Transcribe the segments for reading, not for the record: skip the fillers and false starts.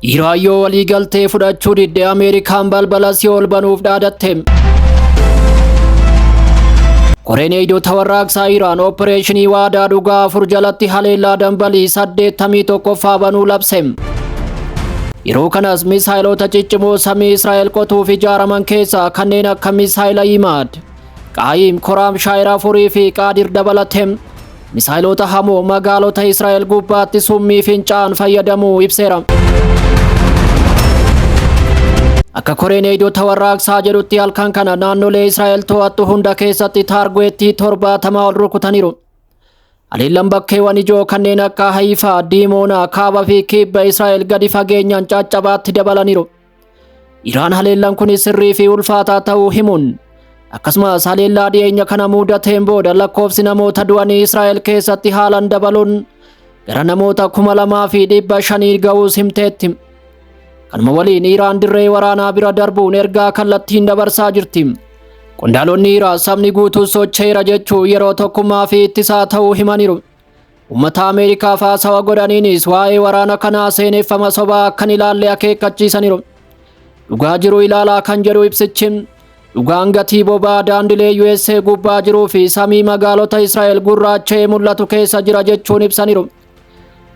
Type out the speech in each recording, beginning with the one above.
Iraan yoo waliigaltee fudhachuu didde Ameerikaan balbala si'ool banuuf dhaadatte. Koreen eegdota warraaqsaa Iraan opereeshinii waadaa dhugaa 4 jalatti haleellaa dambalii 81ffaa banuu labse. Yeroo kanas misaayilota ciccimoo samii Israa'el qotuuf ijaaraman keessaa kanneen akka misaayila Imaad, Qaayim, Koraam Shaayir 4 fi Qaadir dabalate misaayilota hamoo magaalota Israa'el gubbaatti summii fincaa'an fayyadamuu ibseera. Akka koreen eegdota warraaqsaa jedhutti halkan kana naannolee Israa'el to'attu hunda keessatti taargeettii 70 ol rukutaniiru. Haleellaan bakkeewwan ijoo kanneen akka Haifaa, Diimoonaa, Kaaba fi Kibba Israa'el gadi fageenyaan caccabaatti dabalaniiru. Iraan haleellaan kun sirrii fi ulfaataa ta'uu himuun akkasumas haleellaa dhiyeenya kana mudateen booda lakkoofsi namoota du'anii Israa'el keessatti haalaan dabaluun gara namoota 2,500 ga'uus himteetti. Kanuma waliin Iraan dirree waraanaa bira darbuun ergaa kallattiin dabarsaa jirti. Qondaalonni Iraan sabni guutuu socho'eera jechuu yeroo tokkummaa fi ittisaa ta'uu himaniiru. Uummata Ameerikaaf haasawa godhaniinis waa'ee waraana kanaa seeneffama sobaa akkan ilaalle akeekkachiisaniiru. Dhugaa jiru ilaalaa kan jedhu ibsichi dhugaan gatii boba'aa daandilee USA gubbaa jiruu fi samii magaalota Israa'el gurraacha'ee mul'atu keessa jira jechuun ibsaniiru.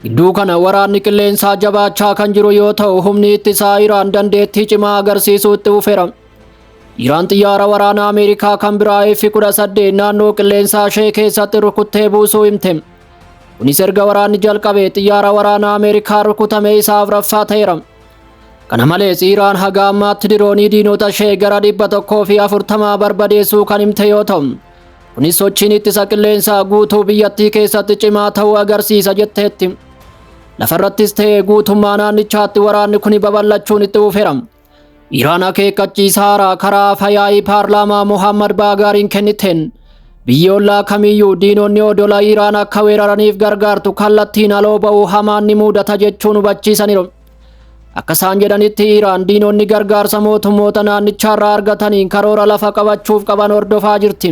Gidduu kana waraanni qilleensaa jabaachaa kan jiru yoo ta'u humni ittisaa Iraan dandeettii cimaa agarsiisuu itti fufeera. Iraan xiyyaara waraanaa Ameerikaa kan biraa F-18 naannoo qilleensaa ishee keessatti rukuttee buusuu himte. Kunis erga waraanni jalqabe xiyyaara waraanaa Ameerikaa rukutame isa afuraffaa ta'eera. Kana malees Iraan haga ammaatti diroonii diinota ishee gara 140 barbadeessuu kan himte yoo ta'u, kunis sochiin ittisa qilleensaa guutuu biyyattii keessatti cimaa ta'uu agarsiisa jetteetti. Lafarrattis ta'ee guutummaa naannichaatti waraanni kun babal'achuun itti fufeera. Iraan akeekkachiisa haaraa karaa afyaa'ii paarlaamaa Mohammad Baagaariin kenniteen biyyi ollaa kamiyyuu diinonni odola Iraan akka weeraraniif gargaartu kallattiin aloo ba'uu hamaan ni mudata jechuun hubachiisaniiru. Akka isaan jedhanitti Iraan diinonni gargaarsa mootummoota naannichaarraa argataniin karoora lafa qabachuuf qaban hordofaa jirti.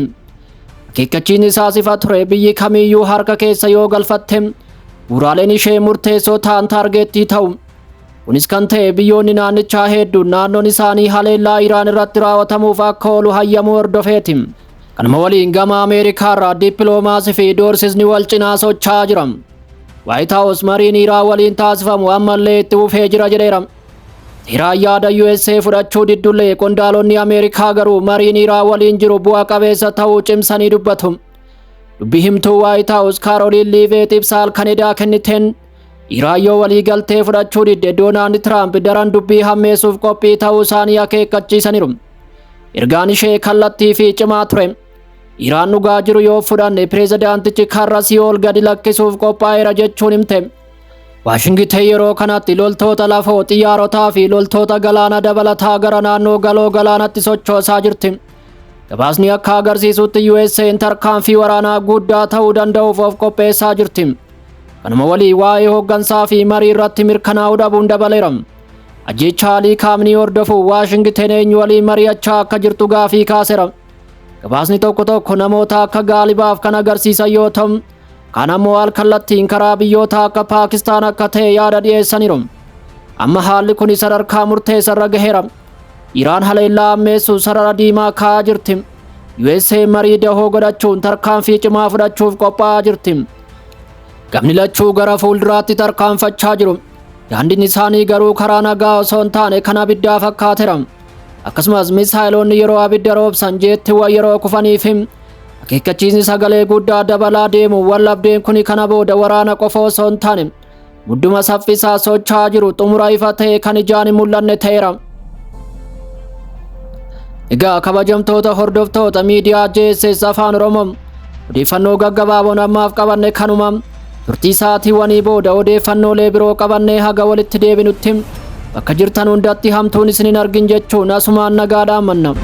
Akeekkachiisni isaas ifa ture biyyi kamiyyuu harka keessa yoo galfatte bu'uuraaleen ishee murteessoo ta'an taargeettii ta'u. Kunis kan ta'e biyyoonni naannichaa hedduun naannoon isaanii haleellaa Iraan irratti raawwatamuuf akka oolu hayyamuu hordofeeti. Kanuma waliin gama Ameerikaarraa dippiloomaasii fi doorsisni wal cinaa socho'aa jira. White House mariin Iraan waliin taasifamu ammallee itti fufee jira jedheera. Iraan yaada USA fudhachuu diddullee qondaalonni Ameerikaa garuu mariin Iraan waliin jiru bu'a qabeessa ta'uu cimsanii dubbatu. Dubbi himtuu White House Kaaroliin Liiveet ibsa halkan kenniteen Iraan yoo walii galtee fudhachuu didde Doonaald Tiraamp daran dubbii hammeessuuf qophii ta'uu isaanii akeekkachiisaniiru. Ergaan ishee kallattii fi cimaa ture. Iraan dhugaa jiru yoo fudhanne pireezidaantichi karra si'ool gadi lakkisuuf qophaa'eera jechuun himte. Waashingiten yeroo kanatti loltoota lafoo xiyyaarotaa fi loltoota galaana dabalataa gara naannoo galoo galaanatti sochoosaa jirti. Gabaasni akka agarsiisutti USA'n tarkaanfii waraanaa guddaa ta'uu danda'uuf of qopheessaa jirti. Kanuma walii waa'ee hooggansaa fi marii irratti mirkanaa'uu dhabuun dabaleera. Ajjeechaa Alii Kaamnii hordofuun Waashingiten eenyu waliin mari'achaa akka jirtu gaafii kaaseera. Gabaasni tokko tokko namoota akka Gaalibaaf kan agarsiisan yoo ta'u, kaan ammoo al kallattiin karaa biyyoota akka Paakistaan akka ta'e yaada dhiyeessaniiru. Amma haalli kun sadarkaa murteessarra gaheera. Iraan haleellaa ammeessuun sarara diimaa kaa'aa jirti. USA marii dahoo godhachuun tarkaanfii cimaa fudhachuuf qophaa'aa jirti. Gamni lachuu gara fuulduraatti tarkaanfachaa jiru. Daandiin isaanii garuu karaa nagaa osoo hin taane kan abiddaa fakkaateera. Akkasumas misaayiloonni yeroo abidda roobsan jeettiiwwan yeroo kufanii fi akeekkachiisni sagalee guddaa dabalaa deemu wallabdeen kun kana booda waraana qofa osoo hin taane mudduma saffisaa socho'aa jiru xumura ifa ta'e kan ijaan hin mul'anne ta'eera. Egaa kabajamtoota hordoftoota miidiyaa JSS Afaan Oromoo odeeffannoo gaggabaaboon ammaaf qabanne kanuma turtii sa'aatiiwwanii booda odeeffannoolee biroo qabannee haga walitti deebinutti bakka jirtan hundatti hamtuun isin hin argin jechuun asumaan nagaadhaan manna.